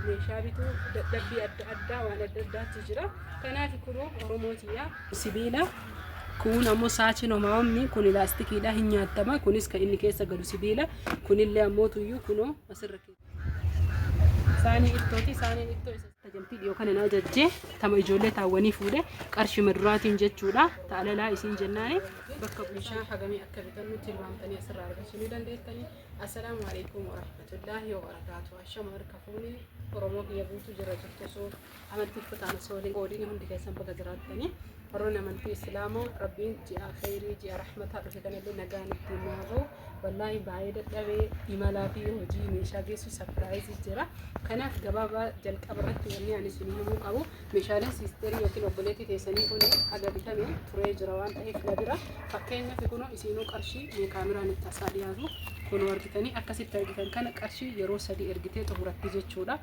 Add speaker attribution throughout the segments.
Speaker 1: meeshaa bituu dadhabbii adda addaa waan adda addaatu jira. Kanaaf kunoo Oromoo tiyyaa. Sibiila kun ammoo saachin homaa'omni kun ilaastikiidha hin nyaattama kunis kan inni keessa galu sibiila kunillee ammoo tuyyuu kunoo asirra saanii ittooti saaniin ittoo isa tajamtii dhiyoo kana na ajajjee tama ijoollee taawwanii fuudhe qarshii maduraatiin jechuudha ta'alalaa isiin jennaani bakka meeshaa hagamii akka bitannu tilmaamtanii asirraa argachuu ni dandeettanii. Assalaamu alaikum warahmatullaahi wabarakaatu. Ashama harka fuuni Oromoo kiyya guutuu jira jirtu osoo amantii kutaan osoo waliin qoodiin hundi keessan baga jiraattanii warroonni amantii Islaamaa Rabbiin ji'a khayrii ji'a rahmataa dhufe kanallee nagaan ittiin nu haa ga'u. Wallaahi baay'ee dadhabee imalaa fi hojii meeshaa geessu sapiraayizii jira. Kanaaf gabaabaa jalqaba irratti wanni ani isin himuu qabu Meeshaaleen siisterii yookiin obboleettii teessanii kun haga bitame turee jira waan ta'eef na bira fakkeenyaaf kunoo isiinuu qarshii mee kaameraan itti asaa dhiyaatu kunoo argitanii akkasitti argitan kana qarshii yeroo sadii ergitee xumuratti jechuudha.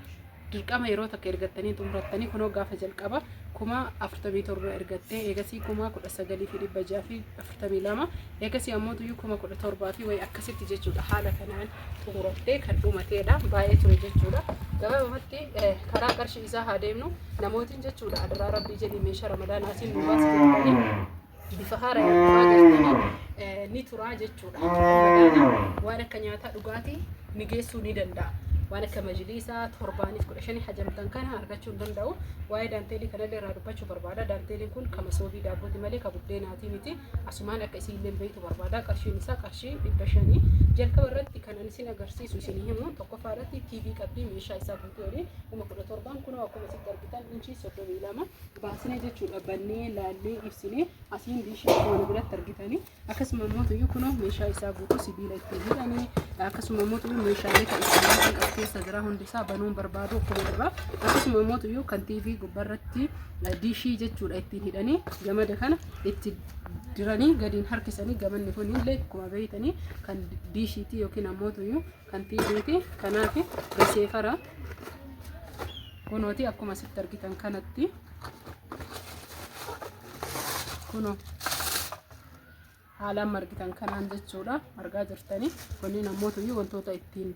Speaker 1: Dirqama yeroo takka ergattanii xumurattanii kunoo gaafa jalqaba 47,000 ergattee eegasii 19,642 eegasii ammoo tuyyuu 17,000 fi wayi akkasitti jechuudha haala kanaan xumurattee kan dhumateedha baay'ee ture jechuudha. Gabaabumatti karaa qarshii isaa haa deemnu namootiin jechuudha adaraa rabbii jedhii meeshaa ramadaanaa asiin nu baasi jettanii bifa haarayaan dhufaa jirtanii ni turaa jechuudha. Ramadaana waan akka nyaataa dhugaatii ni geessuu ni danda'a. Waan akka majliisaa torbaaniif 15 hajamtan kana argachuu hin danda'u. Waa'ee daanteelii kanallee irraa dubbachuu barbaada. Daanteeliin kun ka masoobii daabbooti malee ka buddeenaatii miti. Asumaan akka isiilleen beektu barbaada. Qarshiin isaa qarshii 500. Jalqaba irratti kan ani isin agarsiisu isin himu tokkoffaa irratti TV qabdi meeshaa isaa guutuu waliin 17,000 kunoo akkuma isitti argitan inchii 32 baasnee jechuudha bannee laallee ibsinee asiin diishii akkuma nu biratti argitanii akkasuma immoo tuyyuu kunoo meeshaa isaa guutuu sibiila ittiin hidhanii akkasuma immoo tuyyuu meeshaalee kan ittiin as keessa jira hundi isaa banuun barbaadu akkuma duraa akkasuma immoo tuyyuu kan TV gubbaarratti diishii jechuudha ittiin hidhanii gamada kana itti diranii gadiin harkisanii gamanni kun illee akkuma beeytanii kan diishiitii yookiin ammoo tuyyuu kan TVti kanaaf reseefara kunooti akkuma asitti argitan kanatti kunoo haala amma argitan kanaan jechuudha argaa jirtanii kunniin ammoo tuyyuu wantoota ittiin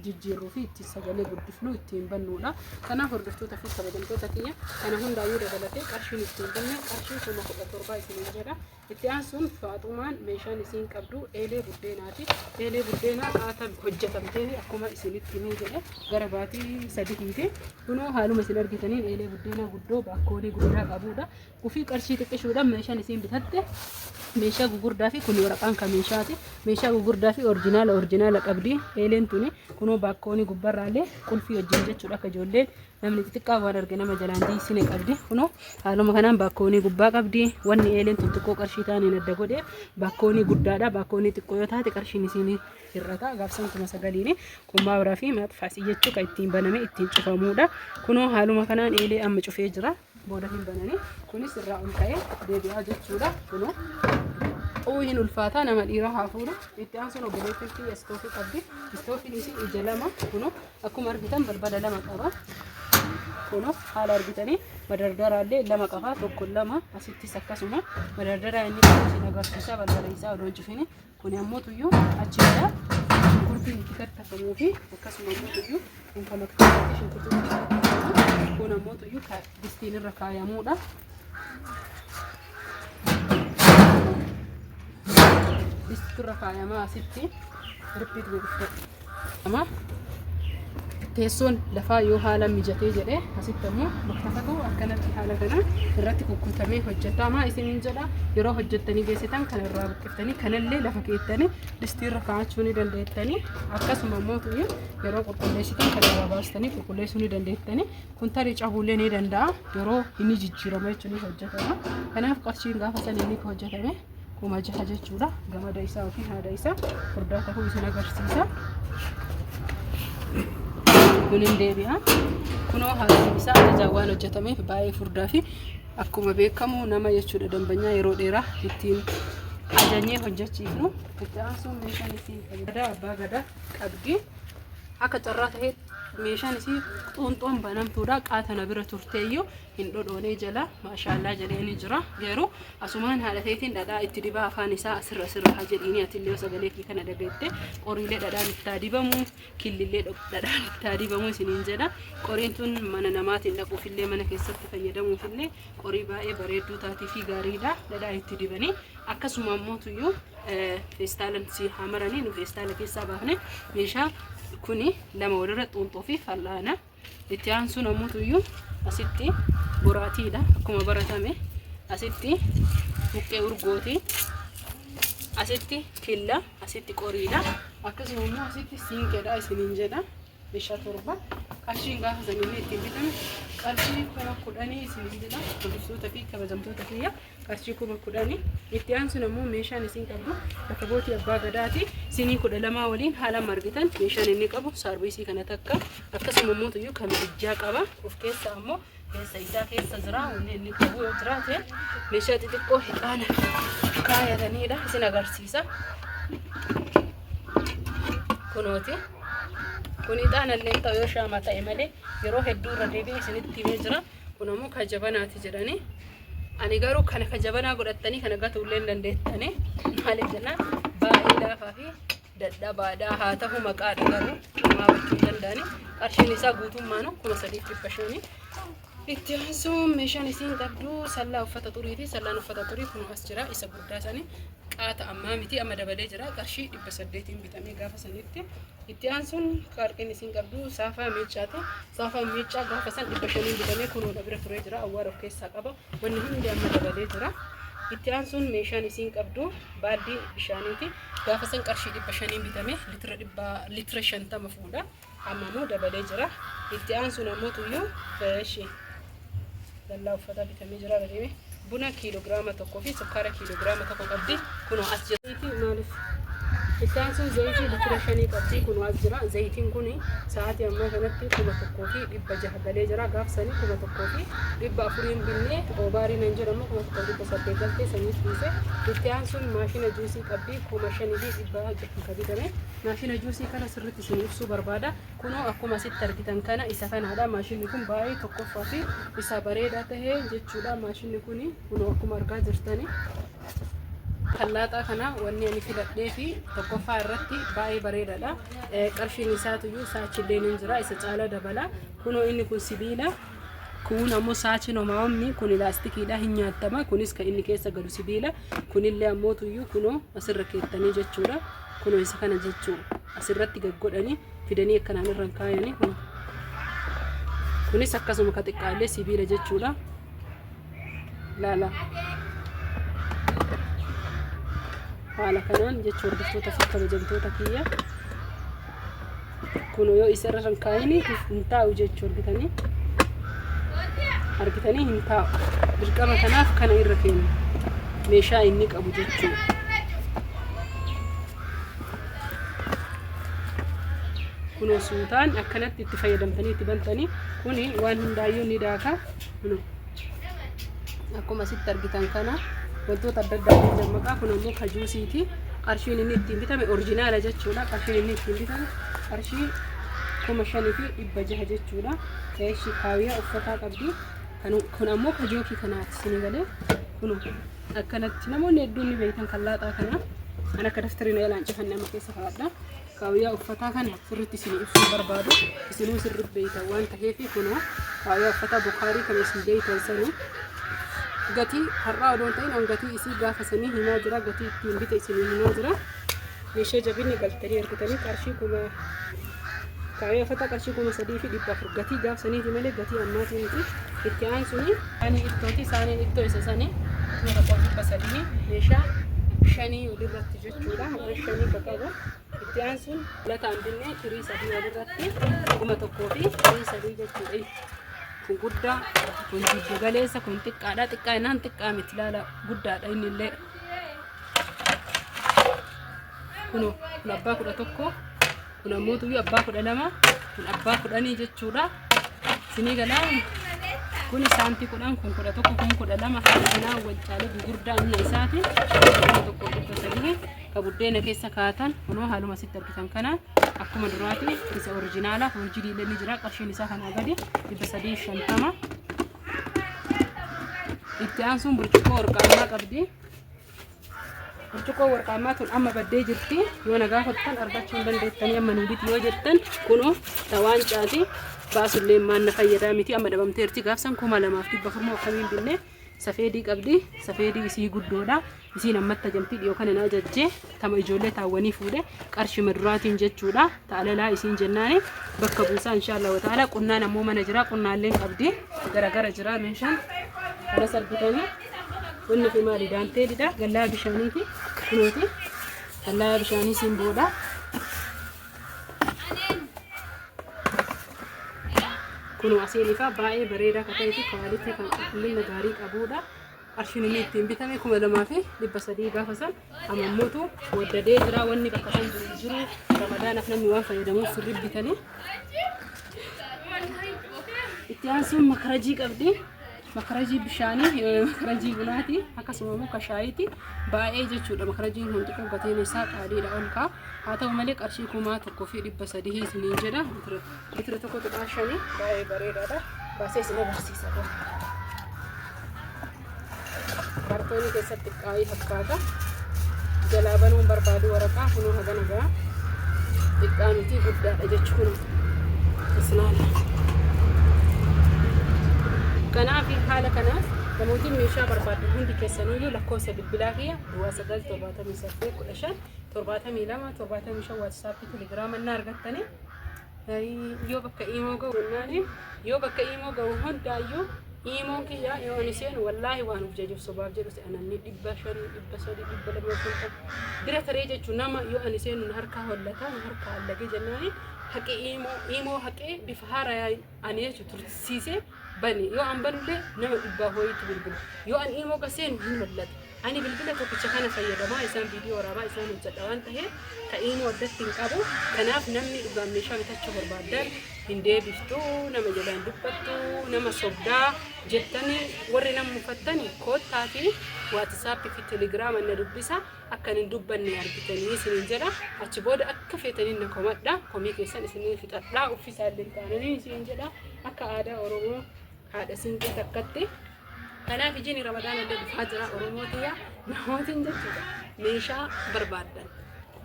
Speaker 1: jijjiirruu fi ittiin sagalee guddifnu ittiin bannuudha. Kanaaf hordoftoota fi kabajamtoota kiyya kana hundaayyuu dabalatee qarshiin ittiin banne qarshii 17,000 isiniin jedha. Itti aansuun faaxumaan meeshaan isiin qabdu eelee buddeenaati. Eelee buddeenaa qaata hojjetamtee akkuma isinitti himee jedhe gara baatii sadihiiti. Kunoo haaluma isin argitaniin eelee buddeenaa guddoo baakkoonii guddaa qabuudha. Ufii qarshii xiqqishuudhaan meeshaan isiin bitatte meeshaa gugurdaa fi kun waraqaan kan meeshaati. Meeshaa gugurdaa fi orjinaala orjinaala qabdi. Eeleen tuni kunoo baakkoonii gubbarraallee qulfii wajjin jechuudha akka ijoolleen namni xixiqqaa waan arge nama jalaan diisine qabdi. Kunoo haaluma kanaan baakkoonii gubbaa qabdi. Wanni eeleen tun xiqqoo qarshii taaniin adda godhe baakkoonii guddaadha. Baakkoonii xiqqoo yoo taate qarshiin isiin hir'ata. Gaafsan 9,000 kun maabraa fi maxfaasii jechuu kan ittiin baname ittiin cufamuudha. Kunoo haaluma kanaan eelee amma cufee jira. Booda hin banani. Kunis irraa ol ka'ee deebi'aa jechuudha. Kunoo xuu hin ulfaataa nama dhiiraa haa fuudhu. Itti aansuun obboleettiin kiyya istoofii qabdi. Istoofiin isii ija lama kunoo akkuma argitan balbala lama qaba. Kunoo haala argitanii madardaraallee lama qaba. Tokko lama asittis akkasuma madardaraa inni qabu isin agarsiisa balbala isaa odoo hin cufini. Kuni ammoo tuyyuu achi jira shunkurtiin itti kattafamuu fi akkasuma ammoo tuyyuu kun kan maktabaatti shunkurtiin itti kattafamu kun ammoo tuyyuu ka distiin irra kaayamuudha. Distii irra kaayamaa asitti ripiit godhu. Ama teessoon lafaa yoo haala mijatee jedhe asitti ammoo maktafatu akkanatti haala kana irratti kukkutamee hojjetama isiniin jedha yeroo hojjettanii geessitan kana irraa buqqiftanii kanallee lafa keettanii distii irra kaa'achuu ni dandeettanii akkasuma immoo tu'ii yeroo qulqulleessitan kana irraa baastanii qulqulleessuu ni dandeettanii kun tarii cabuullee ni danda'a yeroo inni jijjiirama jechuun ni hojjetama kanaaf qarshiin gaafa san inni hojjetame 6,000 jechuudha. Gamada isaa yookiin haada isaa furdaa ta'uu isin agarsiisa. Kun hin deebi'a. Kunoo haadni isaa ajajaan waan hojjetameef baay'ee furdaa fi akkuma beekamu nama jechuudha dambanyaa yeroo dheeraa ittiin ajajnee hojjechiifnu. Itti aansuun meeshaan ittiin gadaa abbaa gadaa qabdi. Akka carraa ta'ee Meeshaan isii xuunxoon banamtuudha. Qaata na bira turteeyyuu hin dhodhoonee jala maashaallaa jedheeni jira. Garuu asumaan haadha teetiin dhadhaa itti dibaa afaan isaa asirra asirra haa jedhiini. Atillee yoo sagalee kee kana dhageette qoriilee dhadhaan itti haa dibamu, killillee dhadhaan itti haa dibamu isiniin jedha. Qoriin tun mana namaatiin dhaquufillee mana keessatti fayyadamuufillee qorii baay'ee bareedduu taatii fi gaariidha. Dhadhaa itti dibanii akkasuma ammoo tuyyuu feestaalan si haa maranii nu feestaala keessaa baafne meeshaa kuni lama walirra xuunxoo fi fal'aana. Itti aansuun ammoo tuyyuu asitti boraatiidha akkuma baratame, asitti buqqee urgooti, asitti killa, asitti qoriidha, akkasuma immoo asitti siinqeedha isiniin jedha. Meeshaa 7. Qarshiin gaafa san inni ittiin bitame qarshii 10,000 isiniin jedha. Hordoftoota fi kabajamtoota kiyya, qarshii 10,000. Itti aansuun ammoo meeshaan isin qabdu rakabootii abbaa gadaati. Sinii 12 waliin haala margitan meeshaan inni qabu saarbiisii kana takka, akkasuma immoo tuyyuu kan ijjaa qaba. Of keessa ammoo keessa isaa keessa jira. Wanni inni qabu yoo jiraate meeshaa xixiqqoo hixaana kaayataniidha, isin agarsiisa. Kunooti. Kun ixaana illee ta'u yoo shaama ta'e malee yeroo hedduu irra deebi'ee isinitti himee jira. Kun ammoo ka jabanaati jedhanii. Ani garuu kana ka jabanaa godhattanii kana gatuu illee hin dandeettanii. Maaliif jennaan baay'ee laafaa fi dadhabaadha. Haa ta'u maqaadha, garuu homaa gochuu hin danda'ani. Qarshiin isaa guutummaanu 3,500. Itti aansuun meeshaan isiin qabdu sallaa uffata xuriiti. Sallaan uffata xurii kun as jira. Isa guddaa sani qaata ammaa miti, amma dabalee jira. Qarshii 800n bitamee gaafa sanitti. Itti aansuun qarqiin isiin qabdu saafaa miiccaati. Saafaan miiccaa gaafa san 500n bitamee kunuudha bira turee jira. Awwaara of keessaa qaba. Wanni hundi amma dabalee jira. Itti aansuun meeshaan isiin qabdu baaldii bishaaniiti. Gaafa san qarshii 500n bitame, litira dhibba litira 50 fuudha. Amma immoo dabalee jira. Itti aansuun ammoo tuyyuu feeshi dallaa uffataa bitamee jira irra deeme. Buna kiiloogiraama 1 fi sukkaara kiiloogiraama 1 qabdi. Kunoo as jira. Maaliif? Itti aansuun zayitii litira 5 qabdi. Kunoo as jira. Zayitiin kun sa'aatii ammaa kanatti 1,600 galee jira. Gaaf sanii 1,400n binnee oobaarii nan jedhamu 1,800 galtee saniif dhiise. Itti aansuun maashina juusii qabdi. 5,600 kan bitame. Maashina juusii kana sirriitti isin ibsuu barbaada. Kunoo akkuma asitti argitan kana isa kanaadha. Maashinni kun baay'ee tokkoffaa fi isa bareedaa ta'e jechuudha. Maashinni kun kunoo akkuma argaa jirtani. Kallaaxaa kana wanni ani filadhee fi tokkoffaa irratti baay'ee bareedaadha. Qarshiin isaatuyyuu saachillee ni jira, isa caala dabala. Kunoo inni kun sibiila. Kun ammoo saachiin homaa'omni kun ilaastikiidha, hin nyaattama. Kunis kan inni keessa galu sibiila. Kunillee ammoo tuyyuu kunoo asirra keettanii jechuudha. Kunoo isa kana jechuudha. Asirratti gaggodhanii fidanii akkanaan irra hin kaayanii kun. Kunis akkasuma ka xiqqaallee sibiila jechuudha. Laala. Haala kanaan jechuun hordoftoota fi kabajamtoota kiyya. Kun yoo isa irra hin kaayini hin taa'u jechuu argitanii. Argitanii, hin taa'u. Dirqama kanaaf kana irra kennu. Meeshaa inni qabu jechuudha. Kunoo suutaan akkanatti itti fayyadamtanii itti bantanii kuni waan hundaayyuu ni daaka. Kunoo akkuma asitti argitan kana wantoota adda addaa ni dammaqaa. Kun ammoo kajuusiiti. Qarshiin inni ittiin bitame orjinaala jechuudha. Qarshiin inni ittiin bitame qarshii 5,600 jechuudha. Eeshi kaawiyyaa uffataa qabdi. Kun ammoo kajookii kanaati isinii galee. Kunoo akkanatti namoonni hedduun ni beektan kan laaxaa kana. Kan akka daftarii na jalaan cifanne amma keessa kaa'adha. Kaawiyyaa uffataa kana sirriitti isin ibsuu barbaadu. Isinuu sirriitti beektan waan ta'eef kunoo kaawiyyaa uffataa bukaarii kan isin beektan sanii gatii har'aa odoo hin ta'in an gatii isii gaafa sanii himaa jira, gatii ittiin bite isinii himaa jira. Meeshaa jabinni galtanii argitanii qarshii kuma kaawiyyaa uffataa qarshii 3,400 gatii gaaf saniiti malee gatii ammaatii miti. Itti aansuni saanii ittooti. Saaniin ittoo isa sanii 1,300 meeshaa shanii olirratti jechuudha. Waan shanii ka qabu. Itti aansuun lataan binnee tirii sadii walirratti 1,000 fi tirii sadii jechuudha. Kun guddaa, kun giddu galeessa, kun xiqqaadha. Xiqqaa jennaan xiqqaa miti, ilaala, guddaadha inni illee. Kunoo kun abbaa 11, kun ammoo tuyyuu abbaa 12, kun abbaa 10 jechuudha. Isinii galaa. Kun saantii 10, kun 11, kun 12, haala kanaa wal caalee gugurdaa inni isaati. 1300 ka buddeena keessa kaatan kunoo haaluma asitti argitan kana akkuma duraati isa orijinaala hojiin illee ni jira. Qarshiin isaa kanaa gadi 350. Itti aansuun burcuqqoo warqaammaa qabdi. Burcuqqoo warqaammaa tun amma baddee jirti. Yoo na gaafattan argachuu hin dandeettanii, amma nuu biti yoo jettan kunoo tawaan caati baasullee maan na fayyadaa miti, amma dhabamteerti. Gaafsan 2400 moo akkamiin binne. Safeedii qabdi. Safeedii isii guddoodha. Isiin ammatti ajamtii dhiyoo kana na ajajjee tama ijoollee taawwanii fuudhe qarshii maduraatiin jechuudha. Ta'alalaa isiin jennaani bakka buusaa inshaallah ta'ala. Qunnaan ammoo mana jira, qunnaalleen qabdi, garagara jira meeshaan kanas argitanii. Wanni kun maali? Daanteelidha. Gallaa bishaaniiti. Kunooti. Gallaa bishaanii simboodha. Kunoo asiin ifaa baay'ee bareedaa kan ta'ee fi kwaalitii kan qulqullina gaarii qabudha. Qarshiin inni ittiin bitame 2300 gaafa san, amammotu waddadee jira. Wanni bakka san jiru hin jiru. Ramadaanaaf namni waan fayyadamuuf sirri bitanii. Itti aansuun makarajii qabdi. Makarajii bishaanii, makarajii bunaati, akkasuma immoo kashaayiiti. Baay'ee jechuudha. Makarajiin kun xiqqoo gatiin isaa qaaliidha, ol ka'a. Haa ta'u malee qarshii 1300 isiniin jedha. Litira 1.5 baay'ee bareedaadha. Baasee isin agarsiisa. Kaartoonii keessatti qaayii fakkaata. Jalaa banuun barbaadu waraqaa kunoo hagana ga'a. Xiqqaa miti, guddaadha jechuun islaala. Kanaaf haala kanaaf namootni meeshaa barbaadan hundi keessanuyyuu lakkoofsa bilbilaa kiyya 0978 15 72 75 WhatsAppii, Telegiraama na argattanii. Yoo bakka iimoo ga'u jennaani, yoo bakka iimoo ga'u hundaayyuu iimoon kiyya yoo ani seenu wallaahi waan of jajuuf sobaaf jedhu se'a, namni 500, 300, 250 bira taree jechuun nama yoo ani seenu na harkaa hollata, na harkaa allagee jennaani haqee iimoo haqee bifa haarayaa ani jechuun tursiisee bane. Yoo an banullee nama dhibbaa hoyiitu bilbila. Yoo an iimoo gaseenu hin hollata. Ani bilbila tokkicha kana fayyadamaa, isaan viidiyoo waraabaa, isaan hojjedha waan ta'eef ka iimoo addatti hin qabu. Kanaaf namni dhugaan meeshaa bitachuu barbaaddan hin deebiftu, nama jalaan dubbattu, nama sobdaa jettanii warri nama mufattani koottaa fi WhatsAppii fi Telegiraama na dubbisa. Akka hin dubbanne argitanii isiniin jedha. Achi booda akka feetaniin na komadha, komii keessan isinii fixadha, uffisaa illee taananii isiniin jedha, akka aadaa Oromoo haadha siinqee takkatti. Kanaaf ijiin Ramadaan illee dhufaa jira, Oromoo tiyya, namootiin jechuudha. Meeshaa barbaaddan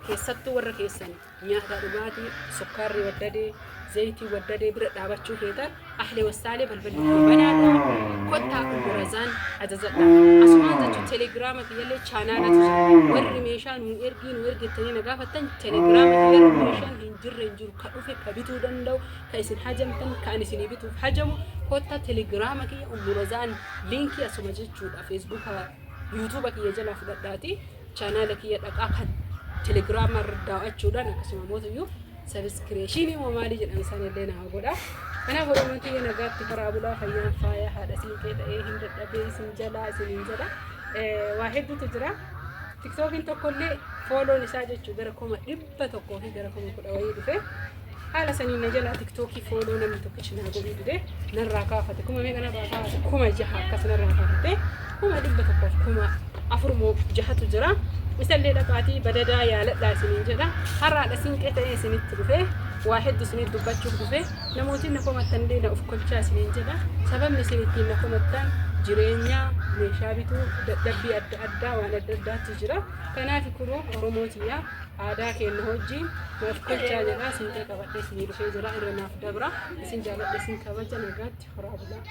Speaker 1: keessattuu warra keessan nyaata dhugaatii sukkaarri waddadee, zayitii waddadee bira dhaabachuu feetan, ahlee wassaalee, balballi koo banaadha, kottaa Ummurazaan ajajadha. Asumaan jechuun Telegiraama kiyyallee chaanaalatu jira. Warri meeshaa nuu ergii nuu ergettanii na gaafattan, Telegiraama kiyyarra meeshaan hin jirre hin jiru. Ka dhufe ka bituu danda'u, ka isin hajamtan, ka ani isinii bituuf hajamu, kottaa Telegiraama kiyya Ummurazaan liinkii asuma jechuudha. Feesbuuka, Yuutuuba kiyya jalaa fudhadhaati chaanaala kiyya dhaqaa, kan Telegiraama irra daawwachuudhaan akkasuma mootuyyuu sabiskireeshinii moo maalii jedhan isaan illee naa godha. Kanaaf Oromoon tiyya nagaatti karaa bulaa, fayyaan faaya haadha siinqee ta'ee hin dadhabee isin jalaa isiniin jedha. Waa hedduutu jira. Tiktookiin tokkollee fooloon isaa jechuu gara 100,000 fi gara 10,000 wayii dhufe. Haala saniin na jalaa Tiktookii fooloo namni tokkichi naa godhuu dide, narraa kaafate. Kuma meeqa narraa kaafate? 6000 akkas narraa kaafate. 104,000 moo jahatu jira. Isallee dhaqaatii badadaa yaaladhaa isiniin jedha. Har'aadha siinqee ta'ee isinitti dhufe. Waa hedduu isinitti dubbachuuf dhufe. Namootiin na komattan illee na of kolchaa isiniin jedha. Sababni isin ittiin na komattan jireenya, meeshaa bituu, dadhabbii adda addaa, waan adda addaatu jira. Kanaaf kunoo Oromoo tiyyaa aadaa keenya wajjin naaf kolchaa jedha. Siinqee qabadhee isinii dhufee jira, irra naaf dabra. Isin jaaladha, isin kabaja, nagaatti horaa bulaa.